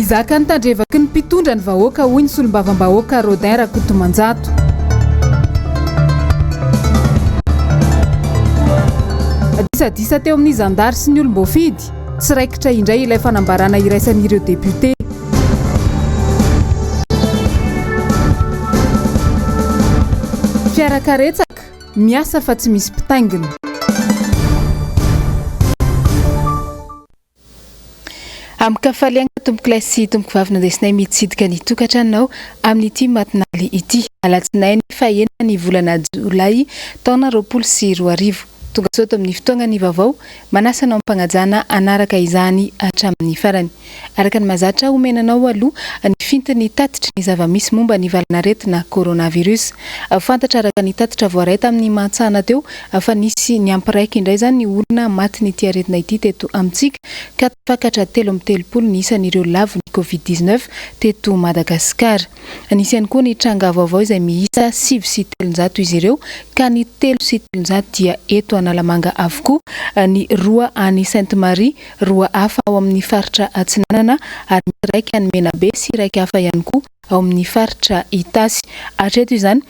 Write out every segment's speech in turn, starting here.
Hizaka ny tandrevaky ny mpitondra ny vahoaka, hoy ny solombavambahoaka Rodin Rakotomanjato. Disadisa teo amin'ny zandary sy ny olom-boafidy, tsy raikitra indray ilay fanambarana iraisan'ireo depiote. Fiarakaretsaka, miasa fa tsy misy mpitaingina. Amin-kafaliagna tompokolahy sy tompokovavy nandesinay mitsidika ny tokantranonao amin'ity matinaly ity, alatsinainy fahenina ny volana jolay taona 2020. Tonga soa ato amin'ny fotoagnan'ny vaovao, manasa anao am-pagnajana hanaraka izany hatramin'ny farany. Araka ny mahazatra, omena anao aloha ny fintin'ny tatitry ny zava-misy momba ny valanaretina coronavirus. Fantatra araka ny tatitra voaray tamin'ny mantsana teo fa nisy niampiraika indray izany ny olona matin'ity aretina ity teto amintsika ka tafakatra 33 ny isan'ireo lavon'ny Covid 19 teto Madagasikara. Nisy ihany koa ny tranga vaovao izay miisa 309 izy ireo ka ny 303 dia eto Analamanga avokoa, ny roa any Sainte Marie, roa hafa ao amin'ny faritra Atsinanana ary misy iraika any Menabe sy iraika hafa ihany koa ao amin'ny faritra Itasy. Hatreto izany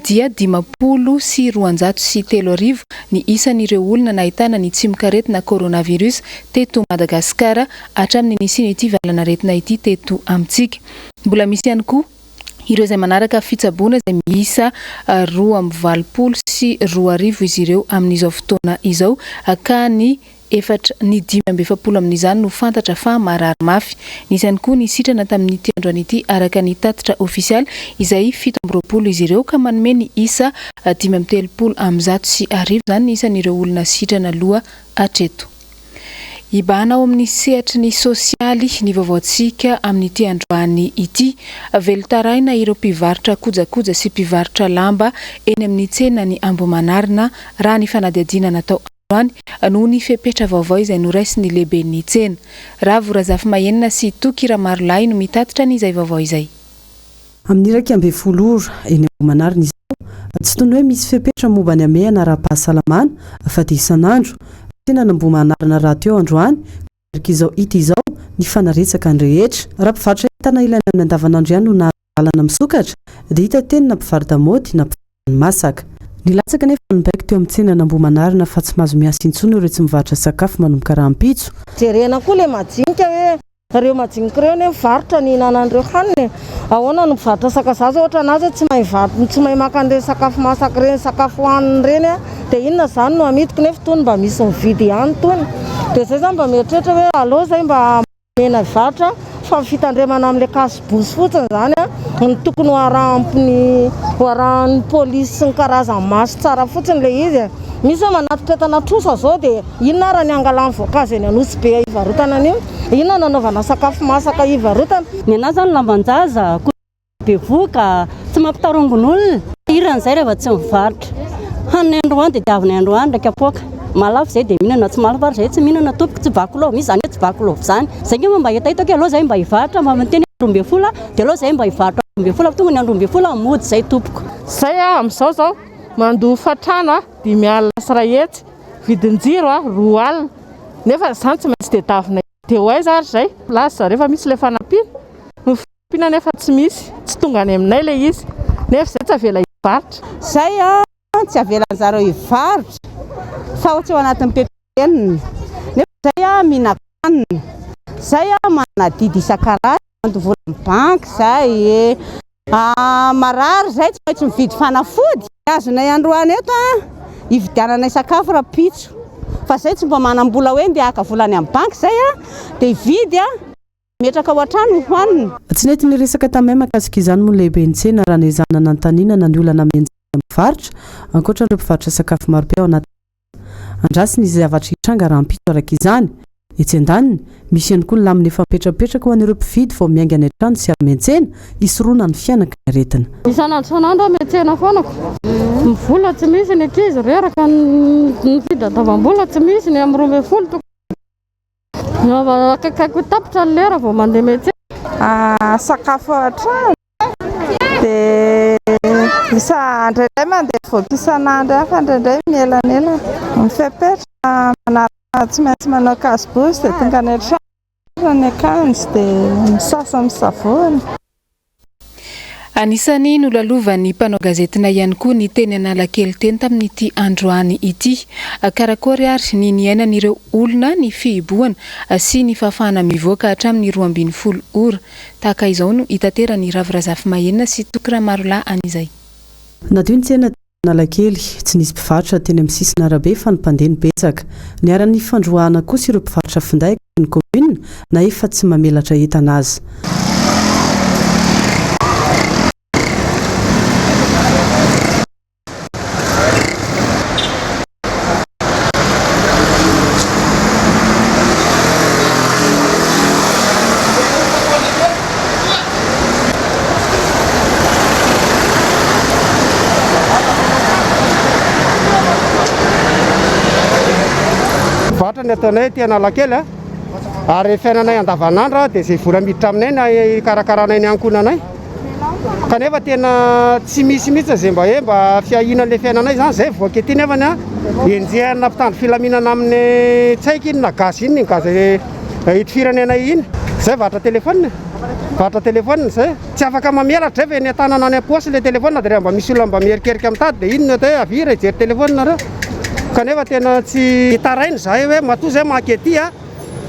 dia 3250 ny isan'ireo olona nahitana ny tsimokaretina coronavirus teto Madagasikara hatramin'ny nisian'ity valanaretina ity teto amintsika. Mbola misy ihany koa ireo izay manaraka fitsaboana izay miisa 2082 izy ireo amin'izao fotoana izao ka ny Efatra, ny 45 amin'izany no fantatra fa marary mafy. Nisy ihany koa ny sitrana tamin'ity androany ity araka ny tatitra ofisialy izay 27 izy ireo ka manome ny isa 1135 izany ny isan'ireo olona sitrana aloha hatreto. Hibahana ao amin'ny sehatry ny sosialy ny vaovaontsika amin'ity androany ity. Velon-taraina ireo mpivarotra kojakoja sy mpivarotra lamba eny amin'ny tsenan'i Ambohimanarina raha ny fanadihadiana natao androany noho ny fepetra vaovao izay noraisin'ny lehiben'ny tsena. Ravo Razafimahenina sy Toky Ramarolahy no mitatitra ny izay vaovao izay. Amin'ny 11 ora, eny Ambohimanarina izao, tsy toy ny hoe misy fepetra momba ny hamehana ara-pahasalamana fa dia isan'andro. Tsenan'Ambohimanarina rahateo androany ka araka izao hita izao, nifanaretsaka ny rehetra. Raha mpivarotra entana ilaina amin'ny andavanandro ihany no nahazo lalana misokatra dia hita teny na mpivaro-damaody na mpivarotra ny masaka. Nilatsaka anefa ny baiko teo amin'ny tsenan'Ambohimanarina fa tsy mahazo miasa intsony ireo tsy mivarotra sakafo manomboka rahampitso. Jerena koa ilay majinika hoe ireo majinika ireo anie mivarotra ny hihinanan'ireo hanina e! Ahoana no mivarotra sakazaza ohatra anah zao tsy mahay mivarotra tsy mahay maka an'ireny sakafo masaka ireny sakafo hohanina ireny aho dia inona izany no amidiko nefa itony mba misy mividy ihany itony dia izay zany mba mieritreritra hoe aleo izay mba Mena hivarotra fa ny fitandremana amin'ilay cache bouche fotsiny izany no tokony ho arahan'ny ho arahan'ny polisy sy ny karazany maso tsara fotsiny ilay izy e. Misy hoe manatitra entana trosa izao dia inona ary ny hangalany voankazo eny Anosibe hivarotana an'io? Inona no hanaovana sakafo masaka hivarotana? Ny anah zany lamban-jaza, Bevohoka, tsy mampitarongon'olona. Sahirana izay rehefa tsy mivarotra. Hanina androany dia diavina androany ilay kapoaka. Mahalafo izay dia mihinana, tsy mahalafo ary izay tsy mihinana tompoko, tsy vaky lova mihitsy izany hoe tsy vaky lova izany. Izay angamba mba hetaheta hoe aleo izay mba hivarotra, mba miteny hoe 12 dia aleo izay mba hivarotra 12 fa tonga ny andro 12 aho mody izay tompoko. Izay aho amin'izao izao mandoa hofantrano aho 150, vidin-jiro aho 20 nefa izany tsy maintsy tadiavina dia ho aiza ary izay? Milaza zareo fa misy ilay fanampiana. Fanampiana nefa tsy misy, tsy tonga any aminay ilay izy, nefa izay tsy avela hivarotra. Izay tsy avelan'zareo hivarotra fa tsy ao anatin'ny ppn, nefa izay mihinan-kanina, izay manana adidy isan-karazany, mandoa vola amin'ny banky izay, marary izay tsy maintsy mividy fanafody. Ny azonay androany eto hividiananay sakafo rahampitso, fa izay tsy mba manam-bola hoe ndeha haka vola any amin'ny banky izay dia hividy. Metraka ao an-trano hohanina. Tsy nety niresaka taminay mahakasika izany moa ny lehiben'ny tsena raha nezahana nanontaniana ny olana mianjady amin'ny mpivarotra, ankoatra ireo mpivarotra sakafo marobe ao anaty tsena. Andrasina izay zavatra hitranga rahampitso araka izany. Etsy andaniny, misy ihany koa ny lamina efa mipetrapetraka ho an'ireo mpividy vao miainga any an-trano sy avy miantsena, hisorohana ny fihanaky ny aretina. Isan'andro isan'andro aho miantsena foana ko. Ny vola tsy misy, ny ankizy reraka, ny fitadiavam-bola tsy misy, ny amin'ny 12 tokony. Akaiky ho tapitra ny lera vao mandeha miantsena. Sakafo ao an-trano dia isa indraindray mandeha mivoaka isan'andro ihany fa indraindray mielanelana. Ny fepetra manaraka tsy maintsy manao cache-bouche dia tonga any an-trano. Tsara ny akanjo dia misasa amin'ny savony. Anisan'ny nolalovan'ny mpanao gazetinay ihany koa ny teny Analakely teny tamin'ity androany ity. Karakory ary ny niainan'ireo olona ny fihibohana sy ny fahafahana mivoaka hatramin'ny 12 ora. Tahaka izao no itateran'i Ravo Razafimahenina sy Toky Ramarolahy an'izay. Nadio ny tsena teny Analakely. Tsy nisy mpivarotra teny amin'ny sisin'arabe fa ny mpandeha no betsaka. Niharan'ny fandroahana kosa ireo mpivarotra finday akaiky ny commune na efa tsy mamelatra entana aza. Varotra ny ataonay aty Analakely ary fiainanay andavanandro dia izay vola miditra aminay no hikarakaranay ny ankohonanay kanefa tena tsy misy mihitsy izay mba hoe mba fiahiana ilay fiainanay izany izay voaka ety nefany a enjehina mpitandro filaminana amin'ny tsy haiko inona gaz inona iny gaz hitifirany anay iny izay varotra téléphone Varotra téléphone zay, tsy afaka mamelatra zay fa eny an-tanana any am-paosy le téléphone de rehefa mba misy olona mba mierikerika mitady de iny no atao hoe avia re hijery téléphone nareo, kanefa tena tsy hitaraina zahay hoe matoa zay maka ety a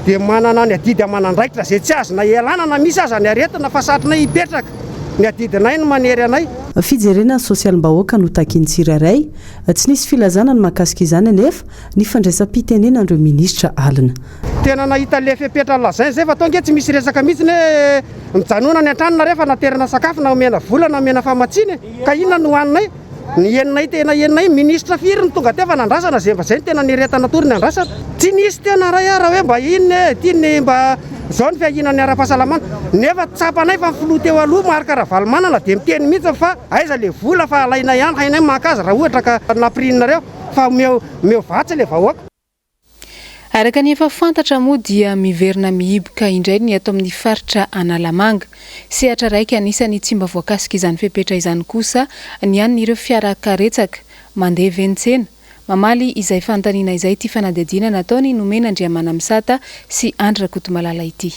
de manana ny adidy aman'andraikitra zay tsy azonay ialana na misy aza ny aretina fa satrinay hipetraka, ny adidinay no manery anay. Fijerena ny sosialim-bahoaka no takian'ny tsirairay. Tsy nisy filazana ny mahakasika izany anefa ny fandraisam-pitenenan'ireo minisitra alina. Tena nahita le fepetra lazainy zay fa tao nge tsy misy resaka mihitsy hoe mijanona any antrano nareo fa naterina sakafo na omena vola na omena famatsiana e! Ka inona no hohaninay? Ny henonay tena henonay ministre firy no tonga teo fa nandrasana ze mba zay no tena nirehetana tory ny andrasana. Tsy nisy tena ray ara hoe mba inona e, ty ny mba zao ny fiahiana ny ara-pahasalamana nefa tsapanay fa ny filoha teo aloha Marc Ravalomanana dia miteny mihitsy fa aiza le vola fa alainay ihany hainay maka azy raha ohatra ka nampirinareo fa omeo omeo vatsy le vahoaka. Araka ny efa fantatra moa dia miverina mihiboka indray ny ato amin'ny faritra Analamanga. Sehatra raika anisan'ny tsy mba voakasik'izany fepetra izany kosa ny an'ireo fiara karetsaka. Mandeha ve ny tsena? Mamaly izay fanontaniana izay ity fanadihadiana nataon'i Nomena Andriamanamisata sy Andry Rakotomalala ity.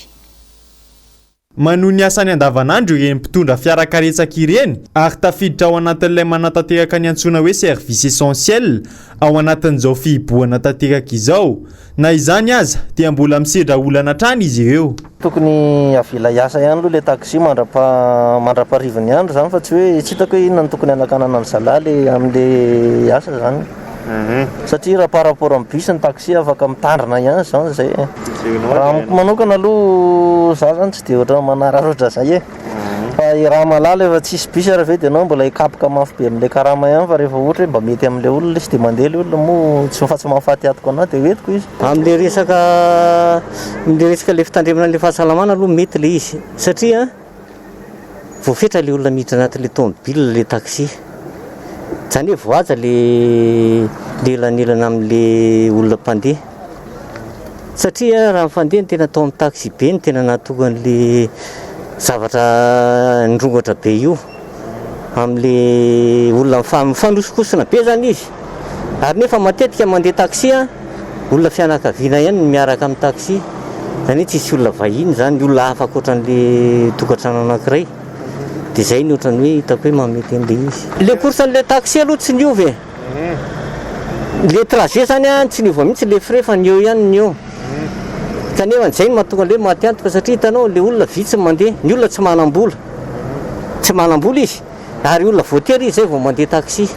Manohy ny asany andavanandro ireny mpitondra fiara karetsaka ireny ary tafiditra ao anatin'ilay manatanteraka ny antsoina hoe service essentiel ao anatin'izao fihibohana tanteraka izao. Na izany aza dia mbola misedra olana hatrany izy ireo. Tokony avela hiasa ihany aloha ilay taxi mandrapa mandraparivin'ny andro izany fa tsy hoe tsy hitako hoe inona no tokony hanakanana ny zalahy le amin'le asa izany. Satria raha par rapport amin'ny bus ny taxi afaka mitandrina ihany izany zay e. Raha amiko manokana aloha za zany tsy dia ohatran'ny manararaotra zay e. Fa i raha malala efa tsisy bus ary ve dia ianao mbola hikapoka mafy be amin'ilay karama ihany fa rehefa ohatra hoe mba mety amin'ilay olona izy dia mandeha ilay olona moa tsy fa tsy mahafaty atoka anah dia hoentiko izy. Amin'ilay resaka amin'ilay resaka ilay fitandremana an'ilay fahasalamana aloha mety ilay izy satria Voafetra ilay olona miditra anatin'ilay tomobile, ilay taxi. Izany hoe voahaja ilay ilay elanelana amin'ilay olona mpandeha. Satria raha ny fandeha no tena tao amin'ny taxi be no tena nahatonga an'ilay zavatra nirongatra be io. Amin'ilay olona mifanosokosona be izany izy. Ary nefa matetika mandeha taxi an, Olona fianakaviana ihany no miaraka amin'ny taxi, izany hoe tsisy olona vahiny izany, olona hafa ankoatran'le tokantrano anankiray, dia izay no ohatran'ny hoe hitako hoe mahamety an'ilay izy. Le course an'ilay taxi aloha tsy niova e, le trajet zany an tsy niova mihitsy le frais fa ny eo ihany ny eo, kanefa izay no mahatonga an'ilay hoe maty antoka satria hitanao le olona vitsy ny mandeha, ny olona tsy manam-bola, tsy manam-bola izy. Ary olona voatery izy zay vao mandeha taxi.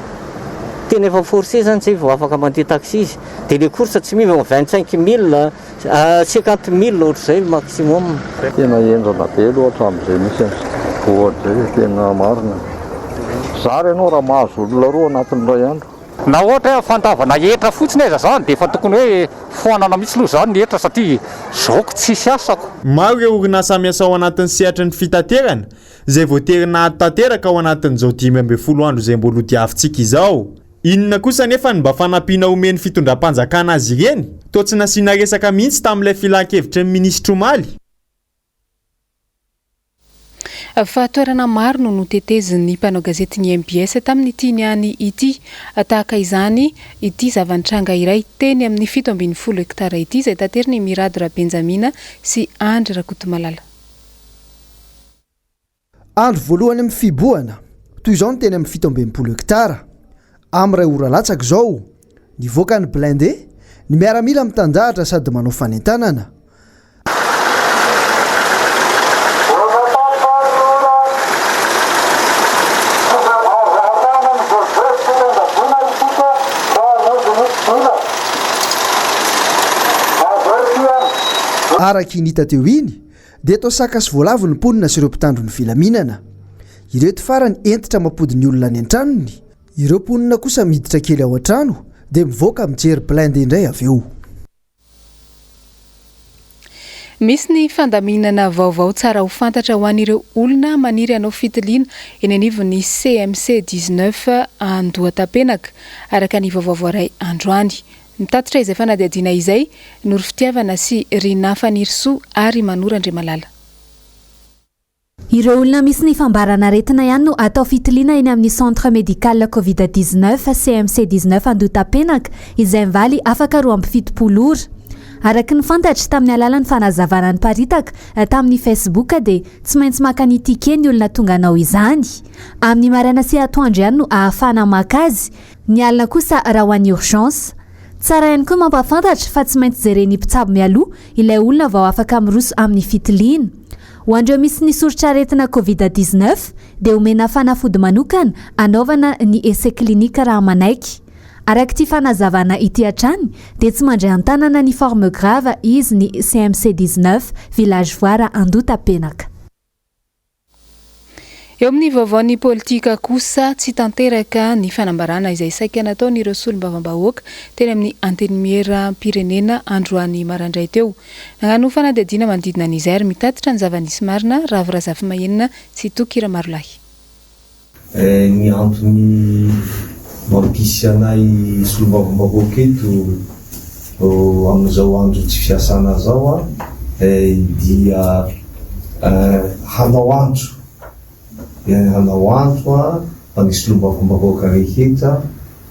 Tena efa forcé zany zay vao afaka mandeha taxi izy. Dia le course tsy miova 25 mille, 50 mille ohatr'izay ny maximum. Tena henjana be aloha hatramin'izay misy an'i Vohitra izay e, tena marina. Zara ianao raha mahazo olona roa anatin'ny iray andro. Na ohatra hoe fandavana hetra fotsiny aza zany dia efa tokony hoe foanana mihitsy aloha zany ny hetra satria zao ko tsisy asako. Maro ireo orinasa miasa ao anatin'ny sehatry ny fitaterana izay voatery nahato tanteraka ao anatin'izao 15 andro izay mbola hodiavintsika izao. Inona kosa anefa no mba fanampiana omen'ny fitondram-panjakana azy ireny? Toa tsy nasiana resaka mihitsy tamin'ilay filan-kevitry ny minisitra omaly. Fa toerana maro no notetezin'ny mpanao gazetin'ny mbs tamin'ity niany ity. Tahaka izany ity zava-nitranga iray teny amin'ny 17 hektara ity izay taterin'i Mirado Rabenjamina sy Andry Rakotomalala. Andro voalohany amin'ny fihibohana, toy izao ny teny amin'ny 67 hektara. Amin'ny iray ora latsaka izao, nivoaka ny blindé, ny miaramila mitandahatra sady manao fanentanana. Araka iny hita teo iny dia toa saka sy voalavo ny mponina sy ireo mpitandro ny filaminana. Ireto farany hentitra mampody ny olona any an-tranony, ireo mponina kosa miditra kely ao an-trano dia mivoaka mijery blindé indray avy eo. Misy ny fandaminana vaovao tsara ho fantatra ho an'ireo olona maniry hanao fitiliana eny anivon'ny CMC 19 Andohatapenaka, araka ny vaovao voaray androany. Mitatitra izay fanadihadiana izay Noro Fitiavana sy Rinah Fanirisoa ary Manoro Andriamalala. Ireo olona misy ny fambaran'aretina ihany no atao fitiliana eny amin'ny Centre Médical Covid 19, CMC 19 Andohatapenaka, izay mivaly afaka 72 ora. Araka ny fantatra, tamin'ny alalan'ny fanazavana niparitaka tamin'ny Facebook dia tsy maintsy maka ny ticket ny olona tonga hanao izany. Amin'ny maraina sy atoandro ihany no ahafahana maka azy, ny alina kosa raha ho an'ny urgence. Tsara ihany koa ny mampahafantatra fa tsy maintsy jeren'ny mpitsabo mialoha ilay olona vao afaka miroso amin'ny fitiliana. Ho an'ireo misy ny soritr'aretina Covid 19 dia omena fanafody manokana hanaovana ny essai clinique raha manaiky. Araka ity fanazavana ity hatrany dia tsy mandray an-tanana ny forme grave izy ny CMC 19 Village Voara Andotapenaka. Eo amin'ny vaovaon'ny politika kosa, tsy tanteraka ny fanambarana izay saika nataon'ireo solombavambahoaka teny amin'ny Antenimieram-pirenena androany maraindray teo. Nagnano fanadihadiana manodidina an'izay ary mitatitra ny zava-nisy marina Ravo Razafimahenina sy Toky Ramarolahy. Ny antony mampisy anay solombavambahoaka eto amin'izao andro tsy fiasana izao dia hanao antso, dia hanao antso fa ny solombavambahoaka rehetra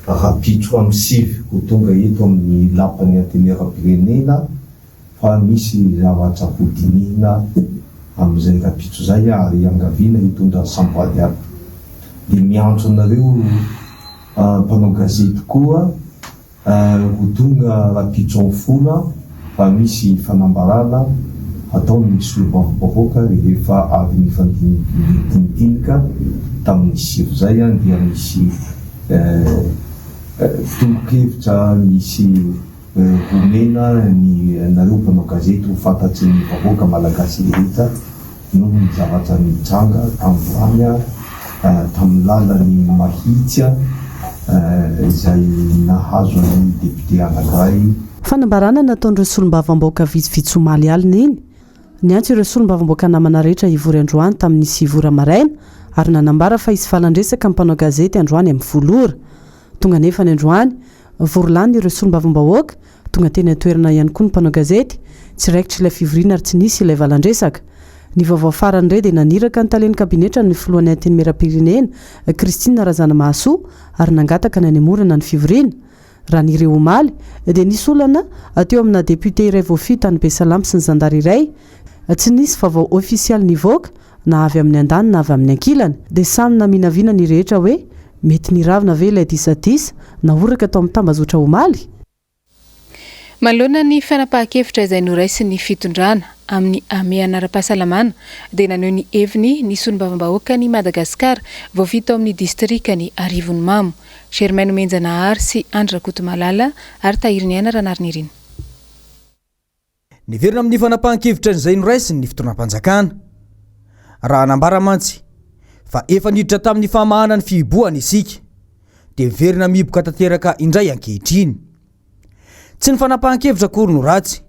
rahampitso amin'ny sivy ho tonga eto amin'ny lapan'ny Antenimierampirenena fa misy zavatra ho dinihina amin'izay rahampitso izay ary iangaviana hitondra ny samboady aby. Dia miantso anareo mpanao gazety koa Ho tonga rahampitso amin'ny folo fa misy fanambarana hataon'ny solombavambahoaka rehefa avy nifandinidinika tamin'ny sivy izay dia misy tolo-kevitra misy homena ny nareo mpanao gazety ho fantatry ny vahoaka malagasy rehetra. Noho ny zavatra nitranga tandroany tamin'ny lalan'i Mahitsy izay nahazo an'ny député anankiray. Fanambarana nataon'ireo solombavambahoaka vitsivitsy omaly alina iny. Niantso ireo solombavambahoaka namana rehetra hivory androany tamin'ny sivy ora maraina ary nanambara fa hisy valan-dresaka amin'ny mpanao gazety androany amin'ny folo ora. Tonga anefa ny androany, vory lany ireo solombavambahoaka, tonga teny an-toerana ihany koa ny mpanao gazety, tsy raikitra ilay fivoriana ary tsy nisy ilay valan-dresaka. Ny vaovao farany re dia naniraka ny talen'ny kabinetrany ny filohan'ny Antenimierampirenena, Christine Razanamahasoa, ary nangataka ny hanemorana ny fivoriana. Raha ny re omaly, dia nisy olana teo amina député iray voafidy tany Besalampy sy ny zandary iray. Tsy nisy vaovao ofisialy nivoaka na avy amin'ny andaniny na avy amin'ny ankilany. Dia samy naminavina ny rehetra hoe mety niravina ve ilay disadisa nahoraka tao amin'ny tambazotra omaly? Manoloana ny fanapahan-kevitra izay noraisin'ny fitondrana amin'ny hamehana ara-pahasalamana dia naneho ny heviny ny solombavambahoakan'i Madagasikara voafidy tao amin'ny distrikan'i Arivonimamo, Germain Nomenjanahary sy Andry Rakotomalala ary Tahiriniaina Ranarinirina. Niverina amin'ny fanapahan-kevitra izay noraisiny ny fitondram-panjakana. Raha nambara mantsy fa efa niditra tamin'ny famahana ny fihibohana isika dia miverina mihiboka tanteraka indray ankehitriny. Tsy ny fanapahan-kevitra akory no ratsy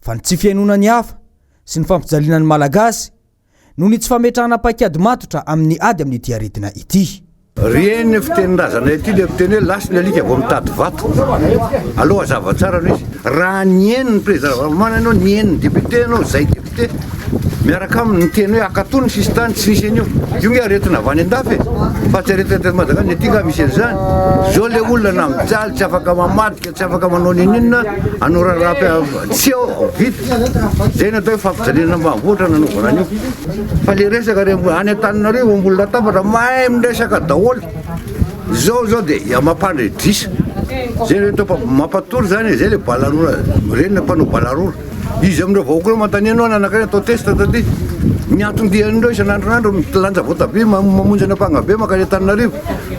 fa ny tsy fihainoana ny hafa sy ny fampijaliana ny Malagasy noho ny tsy fametrahana paikady matotra amin'ny ady amin'ity aretina ity. Ireny fitenin-drazanay ity ilay miteny hoe lasa ny alika vao mitady vato. Aleo hazava tsara aloha izy. Raha nihaino ny président Ravalomanana ianao, nihaino ny député ianao, izay député. miaraka aminy niteny hoe akatony ny sisintany tsy nisy an'io. Io nge aretina avy any andafy e, fa tsy aretina teto Madagasikara, ny aty nga misy an'izany. Zao le olona na mijaly tsy afaka mamadika, tsy afaka manao n'inon'inona, hanao raharaha tsy ao, vita. Zay no atao hoe fampijaliana ambanivohitra nanaovana an'io. Fa le resaka re any Antananarivo ambony latabatra mahay miresaka daholo. Zao zao dia mampandre drisa. Zay le atao mampatory zany e, zay le balarora, reny le mpanao balarora. Izy amin'ireo vahoaka ireo manontania anao nanakay atao test taty. Ny anton-dian'ireo isan'andron'andro milanja voatabia mamonjy any Ampangabe mankany Antananarivo,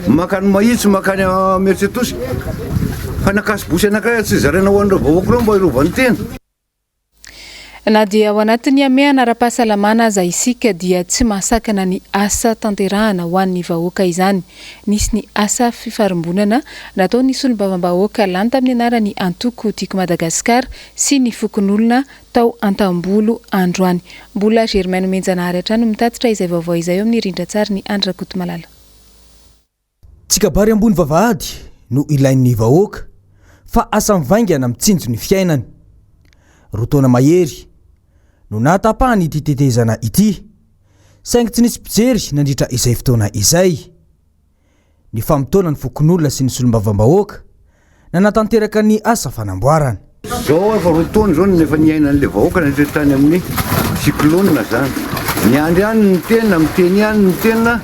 mankany Mahitsy, mankany Imerintsiatosy. Fa ny ankasibosy anankiray tsy zaraina ho an'ireo vahoaka ireo mba hiarovany tena. Na dia ao anatin'ny hamehana ara-pahasalamana aza isika dia tsy mahasakana ny asa tanterahana ho an'ny vahoaka izany. Nisy ny asa fifarimbonana nataon'ny solombavambahoaka lany tamin'ny anaran'ny antoko Tiako Madagasikara sy ny fokonolona tao Antambolo androany. Mbola Germain Nomenjanahary hatrany no mitatitra izay vaovao izay eo amin'ny rindran-tsarin'i Andry Rakotomalala. Tsy kabary ambony vavahady no ilain'ny vahoaka fa asa mivaingana mitsinjo ny fiainany. Roa taona mahery no nahatapahany ity tetezana ity, saingy tsy nisy mpijery nandritra izay fotoana izay. Nifamotoana ny fokonolona sy ny solombavambahoaka nanatanteraka ny asa fanamboarana. Zao efa roa taona zao no efa niainan'le vahoaka nandritra tany amin'ny cyclone zany. Miandry ihany ny tena, miteny ihany ny tena,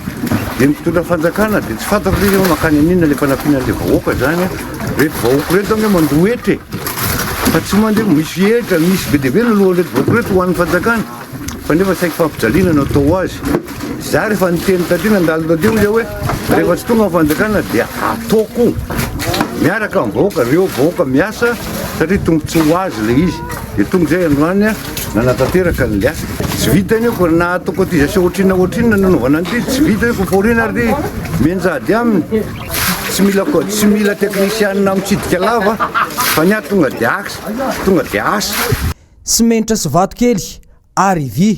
dia ny mpitondra fanjakana dia tsy fantako le izy hoe mankany amin'inona le fanampiana an'le vahoaka zany an. Reto vahoaka reto ange mandoa hetra e, fa tsy mandeha, misy hetra, misy be dia be ny alohan'ireto vahoaka ireto ho an'ny fanjakana. Fa nefa saiky fampijaliana no atao ho azy. Za rehefa niteny taty nandalo taty hoy za hoe rehefa tsy tonga ny fanjakana dia ataoko miaraka amin'ny vahoaka, reo vahoaka miasa satria tombotsoa ho azy le izy. Dia tonga zay androany nanatanteraka an'le asa. Tsy vita anie ko na atao cotisation ohatrinona ohatrinona nanaovana an'ity, tsy vita io fa fahoriana ary ity mianjady aminy. Tsy mila tsy mila teknisianina mitsidika lava fa ny ahy tonga dia axe, tonga dia asa. Simenitra sy vato kely ary vy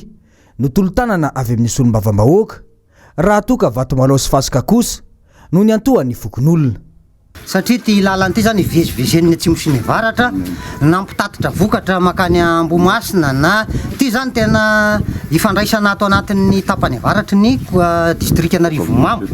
no tolo-tanana avy amin'ny solombavambahoaka, raha toa ka vato malao sy fasika kosa no niantohan'ny fokonolona. Satria ity lalana ity izany ivezivezen'ny atsimo sy ny avaratra, na mpitatitra vokatra mankany Ambohimasina na ity izany tena ifandraisana ato anatin'ny tapany avaratry ny distrikan'Arivonimamo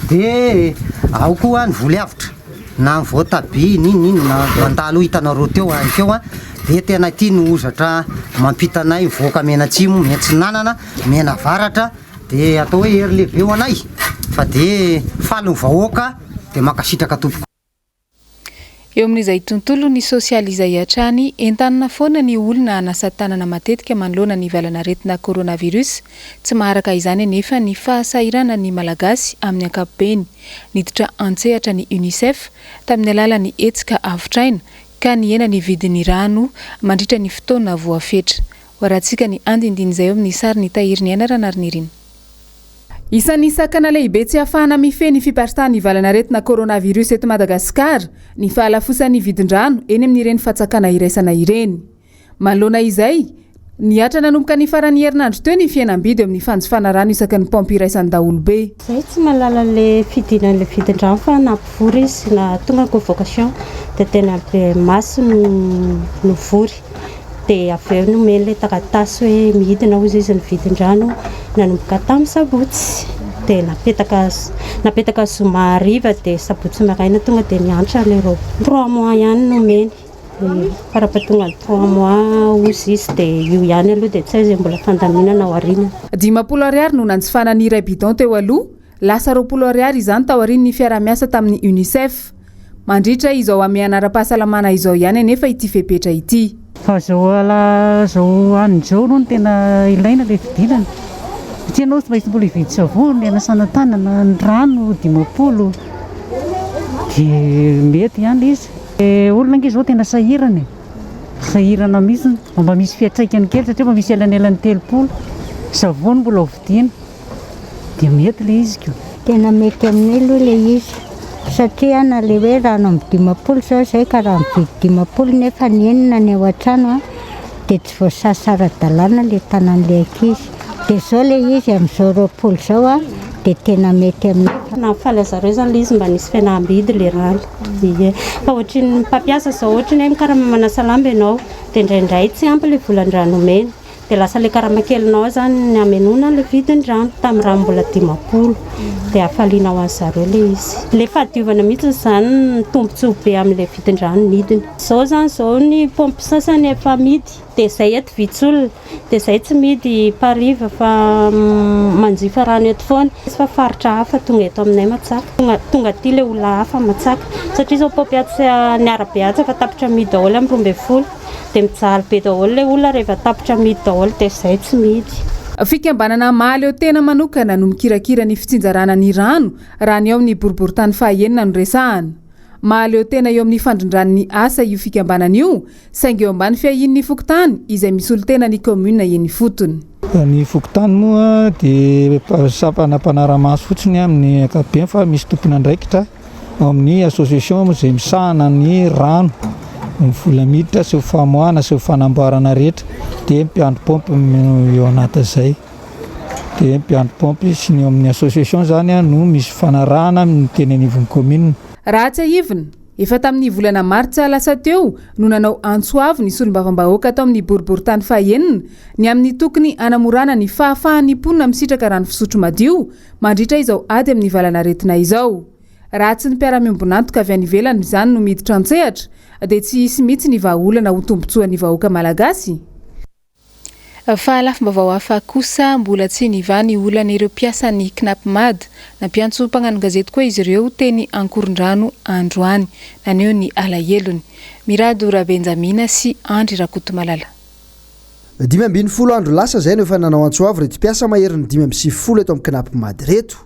dia ao koa ny voly avotra. na ny voatabia n'inon'inona mandalo hitanareo teo any teo an, dia tena ity no hozatra mampita anay mivoaka mianatsimo, miatsinanana, mianavaratra, dia atao hoe hery lehibe ho anay fa dia faly ny vahoaka dia mankasitraka tompoko. Eo amin'izay tontolon'ny sosialy izay hatrany, entanina foana ny olona hanasa tanana matetika manoloana ny valan'aretina coronavirus. Tsy maharaka izany anefa ny fahasahiranan'ny Malagasy amin'ny ankapobeny. Niditra an-tsehatra ny Unicef tamin'ny alalan'ny hetsika Avotraina ka nihena ny vidin'ny rano mandritra ny fotoana voafetra. Hoarahantsika ny andinindin'izay eo amin'ny sarin'i Tahiriniaina Ranarinirina. Isan'ny sakana lehibe tsy ahafahana mifehy ny fiparitahan'ny valanaretina coronavirus eto Madagasikara ny fahalafosan'ny vidin-drano eny amin'ireny fatsakana iraisana ireny. Manoloana izay, nihatra nanomboka ny faran'ny herinandro teo ny fihenam-bidy eo amin'ny fanjifana rano isaky ny paompy iraisan'ny daholobe. Zay tsy mahalala le fidinan'le vidin-drano fa nampivory izy na tonga ny convocation dia teny Ampehimaso no nivory dia avy eo nomeny le taratasy hoe midina hozy izy ny vidin-drano nanomboka tamin'ny sabotsy dia napetaka napetaka zoma hariva dia sabotsy maraina tonga dia niantra le roapolo. Trois mois ihany nomeny. Farapahatonga ny trois mois hozy izy dia io ihany aloha dia tsy hay izay mbola fandaminana ao aoriana. 50 ariary no nanjifana ny iray bidon teo aloha, lasa 20 ariary izany taorian'ny fiaraha-miasa tamin'ny Unicef. Mandritra izao hamehana ara-pahasalamana izao ihany anefa ity fepetra ity. Fa zao ala zao any zao aloha no tena ilaina le fidinana satria ianao tsy maintsy mbola hividy savony hanasana tanana, ny rano 50 dia mety ihany le izy. Le olona ange zao tena sahirana e! Sahirana mihitsy, mba misy fiantraikany kely satria mba misy elanelany 30, savony mbola ho vidiana dia mety le izy ko. Tena mety aminay aloha ilay izy satria na ilay hoe rano amin'ny 50 izao izay ka raha mividy 50 nefa ny enina ny ao an-trano dia tsy voasasa ara-dalàna ilay tanan'ilay ankizy. Dia izao ilay izy amin'izao 20 izao dia tena mety aminay. Nahafaly zareo izany ilay izy mba nisy fihenam-bidy ilay rano. Ie. Fa ohatry ny mpampiasa izao ohatry ny hoe mikarama manasa lamba ianao dia indraindray tsy ampy ilay volan-drano omena. Dia lasa ilay karama kelinao izany ny hamenoana ilay vidin-drano tamin'ny rano mbola 50. Dia hafaliana ho an'ny zareo ilay izy. Ilay fahadiovana mihitsy izany no tombontsoa be amin'ilay vidin-drano nidina. Izao izany izao ny paompy sasany efa amidy dia izay eto vitsy olona. Dia izay tsy mihidy Pariva fa manjifa rano eto foana. Fa faritra hafa tonga eto aminay matsaka. Tonga tonga aty ilay olona hafa matsaka. Satria izao paompy atsy ny arabe atsy efa tapitra mihidy daholo amin'ny 12. Dia mijaly be daholo ilay olona rehefa tapitra mihidy daholo dia izay tsy mihidy. Fikambanana mahaleo tena manokana no mikirakira ny fitsinjarana ny rano raha ny ao amin'ny boriborintany fahaenina no resahana. Mahaleo tena eo amin'ny fandrindrany ny asa io fikambanana io, saingy eo ambany fiahian'ny fokontany izay misolo tena ny kaominina eny ifotony. Ny fokontany moa dia sampana mpanara-maso fotsiny amin'ny ankapobeny fa misy tompon'andraikitra ao amin'ny association izay misahana ny rano, ny vola miditra sy ny famoahana sy ny fanamboarana rehetra dia mpiandry paompy no eo anatin'izay. Dia mpiandry paompy sy ny eo amin'ny association izany no misy fanarahana amin'ny teny anivon'ny commune. Raha tsiahivina, efa tamin'ny volana martsa lasa teo no nanao antso avo ny solombavambahoaka tao amin'ny boriborintany fahenina ny amin'ny tokony hanamorana ny fahafahan'ny mponina misitraka rano fisotro madio mandritra izao ady amin'ny valanaretina izao. Raha tsy ny mpiara-miombon'antoka avy any ivelany izany no miditra an-tsehatra dia tsy hisy mihitsy ny vahaolana ho tombontsoan'ny vahoaka malagasy. Fa lafim-baovao hafa kosa, mbola tsy nivaha ny olan'ireo mpiasan'ny Cnapmad. Nampiantso mpagnano gazety koa izy ireo teny Ankorondrano androany, naneho ny alahelony. Mirado Rabenjamina sy Andry Rakotomalala. 15 andro lasa izay no efa nanao antso avo ireto mpiasa maherin'ny 95 eto amin'ny Cnapmad ireto.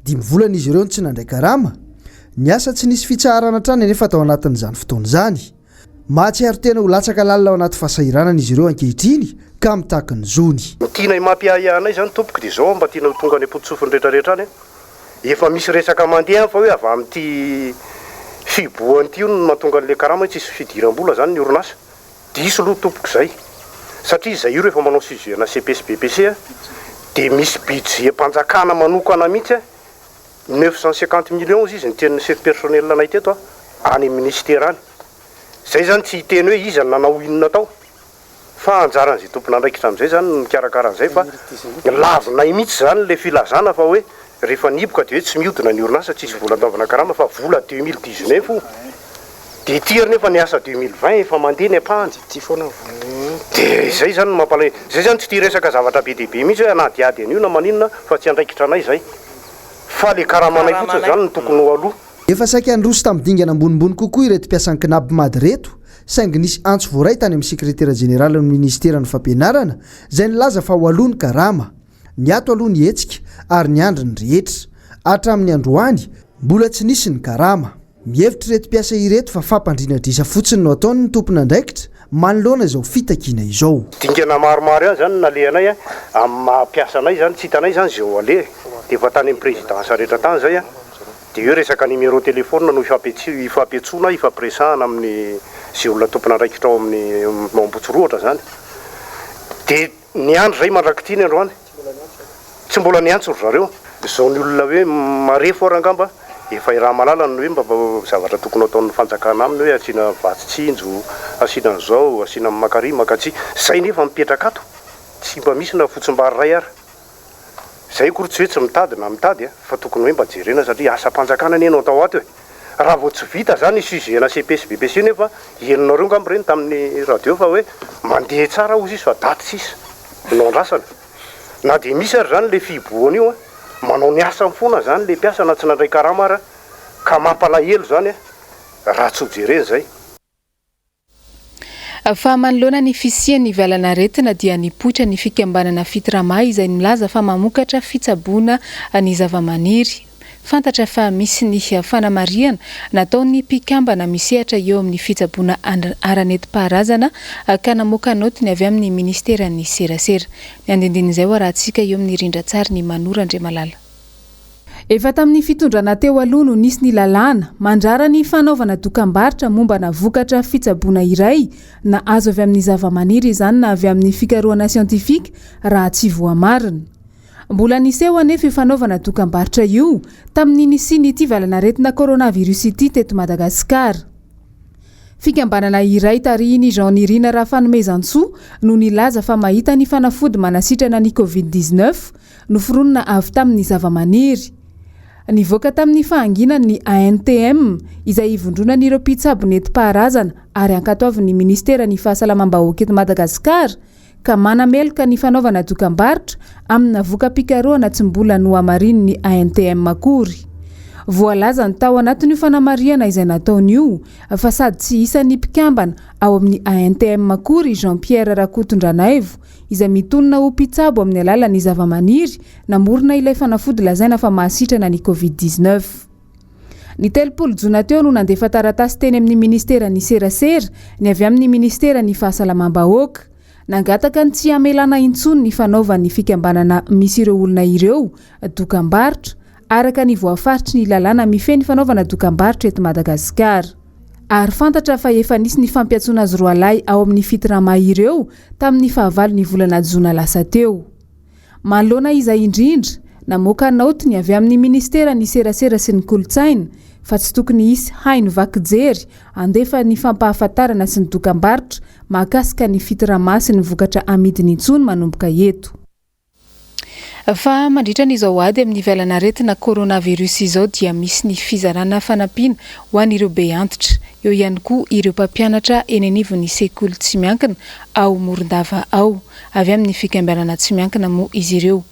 Dimy volana izy ireo no tsy nandray karama. Niasa tsy nisy fitsaharana hatrany anefa tao anatin'izany fotoana izany. Mahatsiaro tena ho latsaka lalina ao anaty fahasahiranana izy ireo ankehitriny ka mitaky ny zony. Ny tianay mampiahiahy anay izany tompoko dia izao mba tiana ho tonga any am-pototsofin'ny rehetra rehetra any an! Efa misy resaka mandeha any fa hoe avy amin'ity fihibohana ity hono no mahatonga an'ilay karama hoe tsisy fidiram-bola izany ny orinasa. Diso aloha tompoko izay satria izay io rehefa manao sujet ana CP sy BPC an dia misy budget-mpanjakana manokana mihitsy an, 950 millions hozy izy ny tenin'ny chef personnel anay teto an, any amin'ny ministera any. Zay zany tsy hiteny hoe iza no nanao inona tao fa anjaran'izay tompon'andraikitra amin'izay zany no mikarakara an'izay fa lavinay mihitsy zany le filazana fa hoe rehefa nihiboka dia hoe tsy mihodina ny orinasa tsisy vola andoavana karama fa vola 2019 io dia ity ary nefa ny asa 2020 efa mandeha ny ampahany dia izay zany no mampalahelo zay zany tsy tia resaka zavatra be dia be mihitsy hoe hanadihady an'io na maninona fa tsy andraikitra anay izay fa le karamanay fotsiny zany no tokony ho aloha. Efa saika handroso tamin'ny dingana ambonimbony kokoa ireto mpiasan'ny Cnapmad ireto, saingy nisy antso voaray tany amin'ny sekretera jeneralin'ny minisiteran'ny fampianarana izay nilaza fa ho aloa ny karama. Niato aloha ny hetsika ary niandry ny rehetra. Hatramin'ny androany, mbola tsy nisy ny karama. Mihevitra ireto mpiasa ireto fa fampandriana drisa fotsiny no ataon'ny tompon'andraikitra manoloana izao fitakiana izao. Dingana maromaro ihany izany no nalehanay amin'ny maha mpiasa anay izany, tsy hitanay izany izay ho aleha e! Dia efa tany amin'ny présidence rehetra tany izay an! Dia eo resaka numéro téléphone no ifampiantsoana, ifampiresahana amin'ny izay olona tompon'andraikitra ao amin'ny ao Ambohitsorohitra izany. Dia niandry izay mandrak'ity ny androany. Tsy mbola niantso ry zareo. Izao ny olona hoe marefo ary angamba efa iraha-malala ny hoe mba zavatra tokony ho ataon'ny fanjakana aminy hoe asiana vatsy tsinjo, asiana an'izao, asiana makary makatsy. Izay nefa mipetraka ato tsy mba misy na fotsimbary iray ary. Izay akory tsy hoe tsy mitady na mitady a, fa tokony hoe mba jerena satria asam-panjakana anie no atao ato e. Raha vao tsy vita izany io sujet ana CP sy BPC io nefa henonareo angamba ireny tamin'ny radio fa hoe mandeha tsara hozy izy fa daty sisa no andrasana. Na dia misy ary izany ilay fihibohana io a, manao ny asany foana izany ilay mpiasa na tsy nandray karama ara ka mampalahelo izany a, raha tsy ho jerena izay. Fa manoloana ny fisian'ny valanaretina dia nipoitra ny fikambanana Fitrama izay milaza fa mamokatra fitsaboana ny zavamaniry. Fantatra fa misy ny fanamarihana nataon'ny mpikambana misehatra eo amin'ny fitsaboana ara-nentim-paharazana ka namoaka naoty ny avy amin'ny minisiteran'ny serasera. Ny andindinin'izay ho arahantsika eo amin'ny rindran-tsarin'i Mano Randriamalala. Efa tamin'ny fitondrana teo aloha no nisy ny lalàna mandrara ny fanaovana dokambarotra mombana vokatra fitsaboana iray na azo avy amin'ny zavamaniry izany na avy amin'ny fikarohana siantifika raha tsy voamarina. Mbola niseho anefa io fanaovana dokambarotra io tamin'ny nisian'ity valanaretina coronavirus ity teto Madagasikara. Fikambanana iray tarihin'i Jean Nirina Rafanomezantsoa no nilaza fa mahita ny fanafody manasitrana ny Covid 19 noforonina avy tamin'ny zavamaniry. Nivoaka tamin'ny fahanginany ny ANTM, izay ivondronan'ireo mpitsabo nentim-paharazana ary ankatoavin'ny minisiteran'ny Fahasalamam-bahoaka eto Madagasikara, ka manameloka ny fanaovana dokambarotra amina voka-pikarohana tsy mbola nohamarinin'ny ANTM akory. Voalazany tao anatin'io fanamarihana izay nataony io fa sady tsy isan'ny mpikambana ao amin'ny ANTM akory i Jean Pierre Rakotondranaivo izay mitonona ho mpitsabo amin'ny alalan'ny zavamaniry namorona ilay fanafody lazaina fa mahasitrana ny Covid 19. Ny 30 jona teo no nandefa taratasy teny amin'ny ministeran'ny serasera ny avy amin'ny ministeran'ny fahasalamam-bahoaka. Nangataka ny tsy hamelana intsony ny fanaovan'ny fikambanana misy ireo olona ireo dokambarotra, araka ny voafaritry ny lalàna mifehy ny fanaovana dokambarotra eto Madagasikara. Ary fantatra fa efa nisy ny fampiantsoana azy roalahy ao amin'ny Fitrama ireo tamin'ny fahavalon'ny volana jona lasa teo. Manoloana izay indrindra, namoaka naoty ny avy amin'ny minisiteran'ny Serasera sy ny Kolontsaina fa tsy tokony hisy haino vaky jery handefa ny fampahafantarana sy ny dokambarotra mahakasika ny Fitrama sy ny vokatra amidiny intsony manomboka eto. Fa mandritra ny izao ady amin'ny valanaretina coronavirus izao dia misy ny fizarana fanampiana ho an'ireo be antitra. Eo ihany koa ireo mpampianatra eny anivon'ny sekoly tsy miankina ao Morondava ao. Avy amin'ny fikambanana tsy miankina moa izy ireo.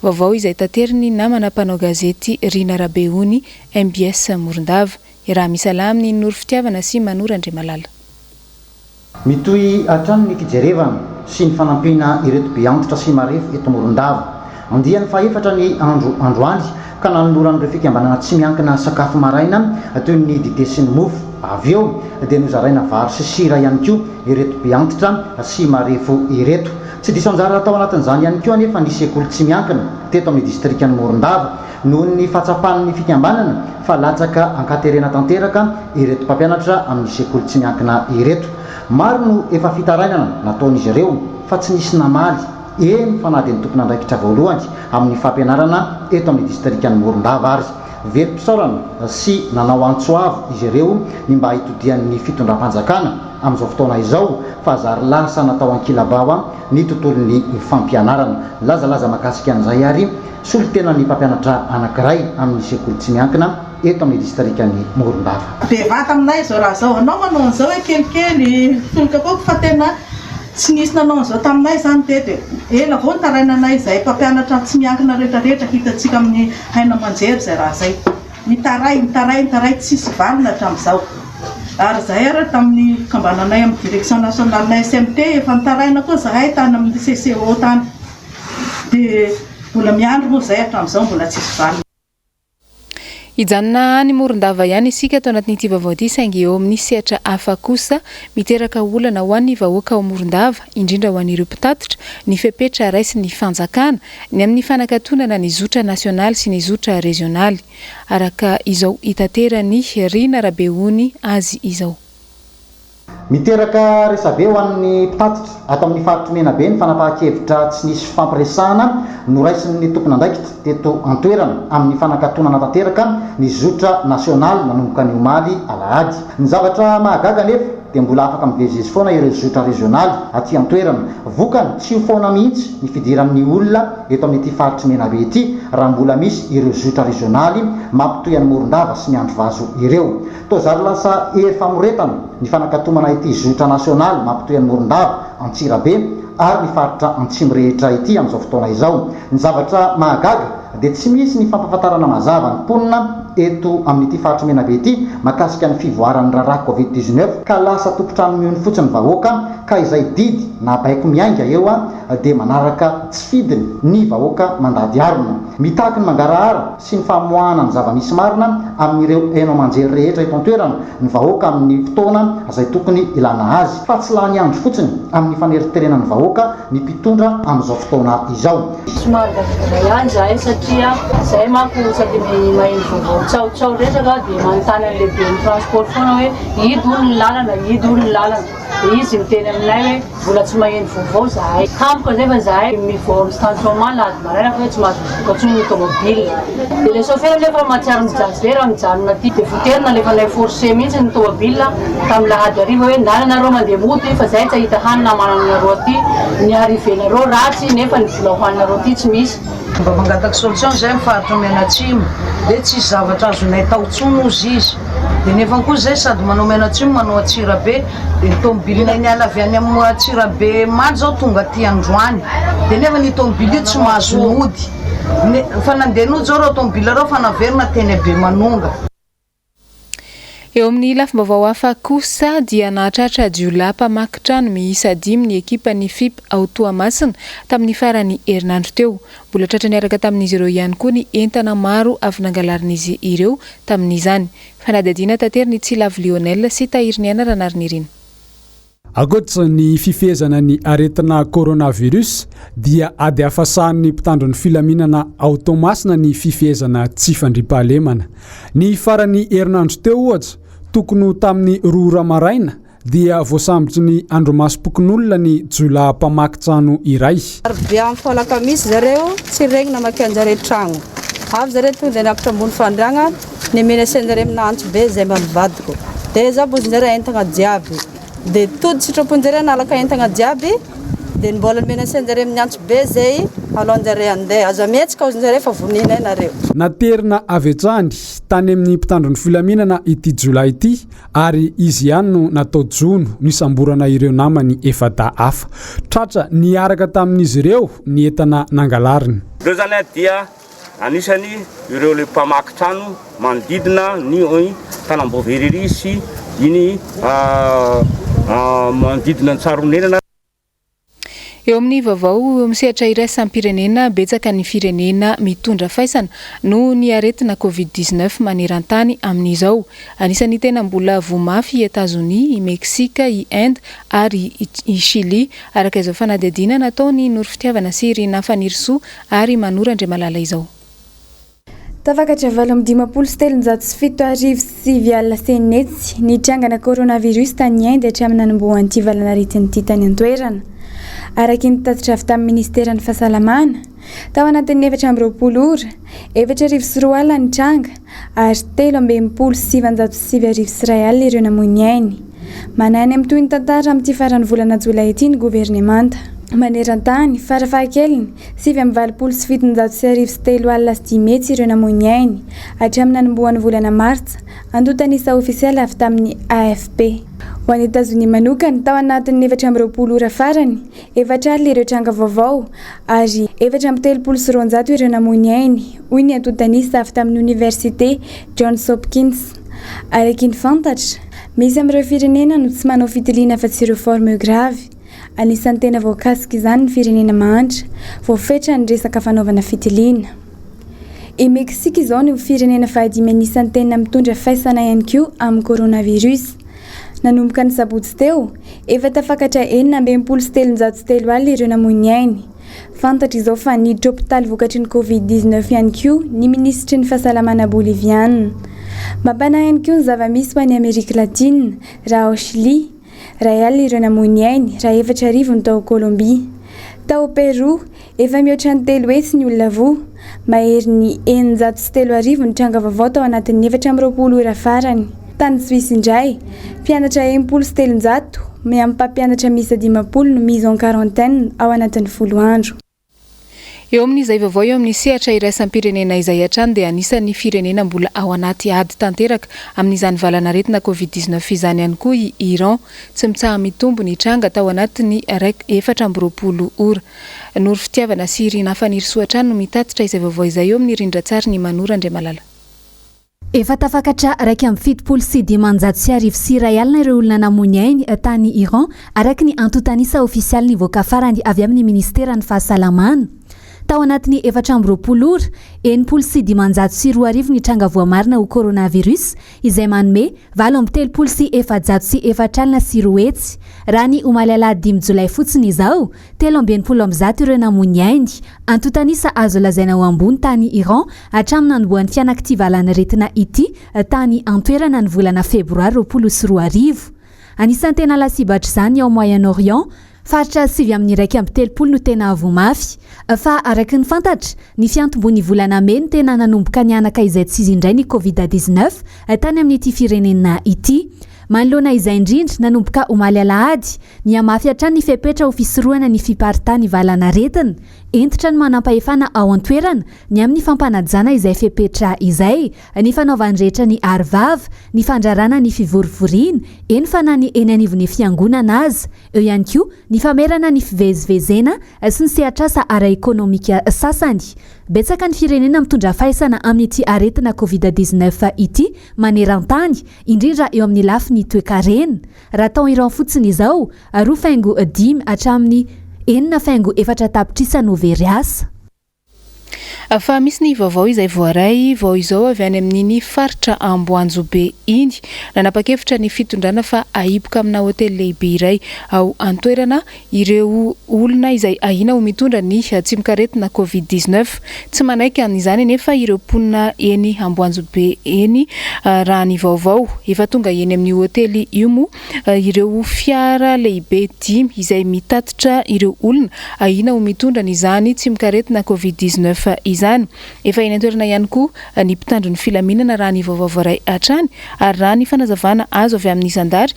Vaovao izay taterin'ny namana mpanao gazety Rina Rabeony, mbs Morondava. Iaraha-misalahy amin'i Noro Fitiavana sy Manoro Andriamalala. Mitohy hatrany ny fijerevana sy ny fanampiana ireto be antitra sy marefo eto Morondava. Andiany fahefatra ny andro androany ka nanoloran'ireo fikambanana tsy miankina sakafo maraina toy ny dite sy ny mofo. Avy eo dia nozaraina vary sy sira ihany koa ireto be antitra sy marefo ireto. Tsy diso anjara tao anatin'izany ihany koa anefa ny sekoly tsy miankina teto amin'ny distrikan'i Morondava noho ny fahatsapan'ny fikambanana fa latsaka ankaterena tanteraka ireto mpampianatra amin'ny sekoly tsy miankina ireto. Maro no efa fitarainana nataon'izy ireo fa tsy nisy namaly, eny fa na dia ny tompon'andraikitra voalohany amin'ny fampianarana eto amin'ny distrikan'i Morondava ary. Velom-pisaorana sy nanao antso avo izy ireo ny mba hitodian'ny fitondram-panjakana amin'izao fotoana izao fa zary lasa natao ankilabao ny tontolon'ny fampianarana. Nilazalaza mahakasika an'izay ary solontenan'ny mpampianatra anankiray amin'ny sekoly tsy miankina eto amin'ny distrikan'i Morondava. Bevata aminay izao raha izao. Anao manao an'izao hoe kelikely folo kapoaka fa tena tsy nisy nanao an'izao taminay izany teto e. Ela vao nitarainanay izahay mpampianatra tsy miankina rehetra rehetra hitantsika amin'ny haino aman-jery izay raha izay. Mitaray, mitaray, mitaray tsisy valiny hatramin'izao. Ary izahay ary tamin'ny fikambananay amin'ny direction nationale SMT efa nitaraina koa izahay tany amin'ny CCO tany. Dia mbola miandry moa izahay hatramin'izao mbola tsisy valiny. Hijanona any Morondava ihany isika ato anatin'ity vaovao ity saingy eo amin'ny sehatra hafa kosa. Miteraka olana ho an'ny vahoaka ao Morondava, indrindra ho an'ireo mpitatitra, ny fepetra raisin'ny fanjakana ny amin'ny fanakatonana ny zotra nasionaly sy ny zotra rezionaly. Araka izao itateran'i Rina Rabeony azy izao. Miteraka resabe ho an'ny mpitatitra ato amin'ny faritr'i Menabe ny fanapahan-kevitra tsy nisy fifampiresahana noraisin'ny tompon'andraikitra teto an-toerana amin'ny fanakatonana tanteraka ny zotra nasionaly nanomboka ny omaly alahady. Ny zavatra mahagaga anefa dia mbola afaka mivezivezy foana ireo zotra rezionaly aty an-toerana. Vokany, tsy ho foana mihitsy ny fidiran'ny olona eto amin'ity faritr'i Menabe ity raha mbola misy ireo zotra rezionaly mampitohy an'i Morondava sy Miandrivazo ireo. Toa zary lasa hery famoretana ny fanakatomana ity zotra nasionaly mampitohy an'i Morondava, Antsirabe ary ny faritra Antsimo rehetra ity amin'izao fotoana izao. Ny zavatra mahagaga dia tsy misy ny fampahafantarana mazava ny mponina eto amin'ity faritr'i Menabe ity mahakasika ny fivoaran'ny raharaha Covid 19 ka lasa tompon-trano mihono fotsiny ny vahoaka ka izay didy na baiko miainga eo dia manaraka tsy fidiny ny vahoaka mandady harona. Mitaky ny mangarahara sy ny famoahana ny zava-misy marina amin'ireo haino aman-jery rehetra eto an-toerana ny vahoaka amin'ny fotoana izay tokony ilana azy, fa tsy lany andro fotsiny amin'ny faneriterena ny vahoaka ny mpitondra amin'izao fotoana izao. Somary gadragadra ihany izahay satria izahay manko isaky ny maheno vaovao tsahotsao resaka dia manontany an'ny lehiben'ny transport foana hoe hidy hono ny lalana, hidy hono ny lalana. Dia izy miteny aminay hoe mbola tsy maheno vaovao zahay. Tampoka nefa zahay mivoha amin'ny stationnement alahady maraina fa hoe tsy mahazo mivoaka intsony ny tomobile. Dia ilay chauffeur nefa mahatsiaro mijaly be raha mijanona aty. Dia voatery nalefanay forcé mihitsy ny tomobile tamin'ny lahady hariva hoe ndana nareo mandeha mody fa zahay tsy hahita hanina hamanana anareo aty. Ny arrivée-nareo ratsy nefa ny vola hohaninareo aty tsy misy. Mba mangataka solution zay am faritra mianatsimo de tsisy zavatra azonay atao tsony ozy izy de nefany koa zay sady manao mianatsimo manao antsirabe de ny tomobilinay niala avy any am antsirabe maly zao tonga aty androany de nefany io tomobily io tsy mahazo mody ne fa nandeha nody zao reo tomobile reo fa naverina teny bemanonga. Eo amin'ny lafim-baovao hafa kosa dia nahatratra jiolahy mpamaky trano miisa dimy ny ekipan'ny FIP ao Toamasina tamin'ny faran'ny herinandro teo. Mbola tratra niaraka tamin'izy ireo ihany koa ny entana maro avy nangalarin'izy ireo tamin'izany. Fanadihadiana taterin'i Tsilavo Lionel sy Tahiriniaina Ranarinirina. Ankoatra ny fifehezana ny aretina coronavirus dia ady hafa sahanin'ny mpitandro ny filaminana ao Toamasina ny fifehezana tsy fandriampahalemana. Ny faran'ny herinandro teo ohatra, tokony ho tamin'ny roa ora maraina dia voasambotry ny andrimasom-pokonolona ny jiolahy mpamaky trano iray. Alarobia amin'ny falakamisy zareo tsy regny namaky anjare tragno. Avy zare tonga de niakatra ambony fandriagna, ni-menacer-njare amina antso be zay mba mivadiko. De za bozin-jare entagna jiaby. De tody sitraponjare nalaka entagna jiaby, de ny mbola ni-menacer-njare amin'ny antso be zay alohanjare handeha. Aza mihetsika hozinjare fa voninay nareo. Naterina avy hatrany tany amin'ny mpitandro ny filaminana ity jiolahy ity ary izy ihany no natao jono nisamborana ireo namany efa-dahy hafa. Tratra niaraka tamin'izy ireo ny entana nangalariny. Ireo izany dia anisany ireo le mpamaky trano manodidina ny Tanambao Verrerie sy iny manodidina ny Tsaronenana. Eo amin'ny vaovao eo amin'ny sehatra iraisam-pirenena, betsaka ny firenena mitondra faisana noho ny aretina Covid 19 maneran-tany amin'izao. Anisan'ny tena mbola voa mafy i Etazonia, i Meksika, i Inde ary i Chili, araka izao fanadihadiana nataon'i Noro Fitiavana sy Rinah Fanirisoa ary Manoro Andriamalala izao. Tafakatra 3958 sy enetsy ny trangana coronavirus tany Inde hatramin'ny nanombohan'ity valanaretina ity tany an-toerana. Araka ny tatitra avy tamin'ny minisiteran'ny fahasalamana, tao anatin'ny 24 ora, 2004 ny tranga ary 1963 ireo namoy ny ainy. Manahy ny amin'ny tohin'ny tantara amin'ity faran'ny volana jolay ity ny governemanta. Maneran-tany, farafahakeliny, 1789 sy ireo namoy ny ainy, hatramin'ny nanombohan'ny volana martsa, antontan'isa ofisialy avy tamin'ny AFP. Ho an'i Etazonia manokana, tao anatin'ny 24 ora farany, 40 ireo tranga vaovao ary 234 ireo namoy ny ainy, hoy ny antontan'isa avy tamin'ny Oniversite Johns Hopkins. Araka ny fantatra, misy amin'ireo firenena no tsy manao fitiliana afa-tsy ireo forme grave. Anisan'ny tena voakasika izany ny firenena mahantra, voafetra ny resaka fanaovana fitiliana. I Meksika izao no firenena fahadimy anisan'ny tena mitondra faisana ihany koa amin'ny coronavirus. Nanomboka ny sabotsy teo, efa tafakatra 366 alina ireo namoy ny ainy. Fantatra izao fa niditra hopitaly vokatry ny Covid 19 ihany koa ny minisitry ny fahasalamana boliviana. Mampanahy ihany koa ny zava-misy ho an'i Amerika Latina, raha ao Chili, 1000 ireo namoy ny ainy, raha 4000 ny tao Kolombia. Tao Però, efa mihoatra ny 300 ny olona voa. Maherin'ny 3600 ny tranga vaovao tao anatin'ny 24 ora farany. Tany Suisse indray, mpianatra 360 miampy mpampianatra miisa 50 no mise en quarantaine ao anatin'ny folo andro. Eo amin'izay vaovao eo amin'ny sehatra iraisam-pirenena izay hatrany dia anisan'ny firenena mbola ao anaty ady tanteraka amin'izany valan'aretina Covid 19 izany ihany koa i Iran. Tsy mitsaha-mitombo ny tranga tao anatin'ny 24 ora. Noro Fitiavana sy Rinah Fanirisoa hatrany no mitatitra izay vaovao izay eo amin'ny rindran-tsarin'i Manoro Andriamalala. Efa tafakatra 1571 ireo olona namoy ny ainy tany Iran, araka ny antontan'isa ofisialy nivoaka farany avy amin'ny minisiteran'ny Fahasalamana. Tao anatin'ny 24 ora, 2560 ny tranga voamarina ho coronavirus, izay manome 234 200. Raha ny omaly alahady dimy jolay fotsiny izao, 163 ireo namoy ny ainy. Antontan'isa azo lazaina ho ambony tany Iran hatramin'ny nanombohan'ny fianak'ity valanaretina ity tany an-toerana ny volana febroary 2020. Anisan'ny tena lasibatr'izany ao Moyen-Orient, faritra sivy amin'ny 31 no tena voa mafy. Fa araka ny fantatra, ny fiantomboan'ny volana mey no tena nanomboka nihanaka izay tsy izy indray ny Covid 19 tany amin'ity firenena ity. Manoloana izay indrindra, nanomboka omaly alahady, nihamafy hatrany ny fepetra ho fisorohana ny fiparitahan'ny valanaretina. Hentitra ny manampahefana ao an-toerana ny amin'ny fampanajana izay fepetra izay, ny fanaovan'ny rehetra ny aro-vava, ny fandrarana ny fivorivoriana, eny fa na ny eny anivon'ny fiangonana aza. Eo ihany koa ny famerana ny fivezivezena sy ny sehatr'asa ara-ekonomika sasany. Betsaka ny firenena mitondra faisana amin'ity aretina Covid 19 ity maneran-tany, indrindra eo amin'ny lafiny toekarena. Raha tao Iran fotsiny izao, roa faingo dimy hatramin'ny enina faingo efatra tapitrisa no very asa. Fa misy ny vaovao izay voaray vao izao avy any amin'iny faritra Amboanjobe iny. Nanapa-kevitra ny fitondrana fa ahiboka amina hotely lehibe iray ao an-toerana ireo olona izay ahiana ho mitondra ny tsimokaretina Covid 19. Tsy manaiky an'izany anefa ireo mponina eny Amboanjobe eny raha ny vaovao. Efa tonga eny amin'io hotely io moa ireo fiara lehibe dimy izay mitatitra ireo olona ahiana ho mitondra an'izany tsimokaretina Covid 19 izany. Efa eny an-toerana ihany koa ny mpitandro ny filaminana raha ny vaovao voaray hatrany ary raha ny fanazavana azo avy amin'ny zandary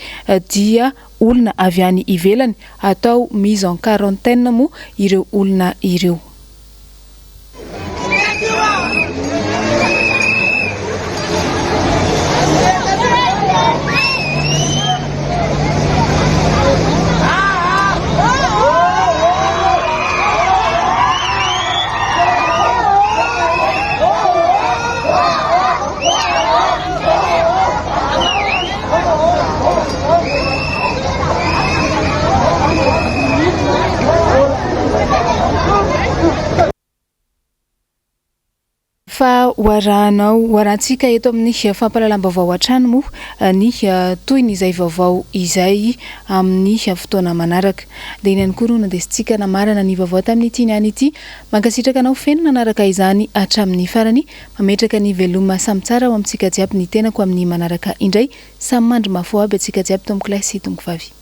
dia olona avy any ivelany atao mise en quarantaine moa ireo olona ireo. Fa ho arahanao, ho arahantsika eto amin'ny fampahalalam-baovao hatrany moa ny tohin'izay vaovao izay amin'ny fotoana manaraka. Dia iny ihany koa no nandesintsika namarana ny vaovao tamin'ity niany ity. Mankasitraka anao feno nanaraka izany hatramin'ny farany. Mametraka ny veloma samy tsara ho amintsika jiaby ny tenako amin'ny manaraka indray. Samy mandry mafy ho aby antsika jiaby tompokolahy sy tompokovavy.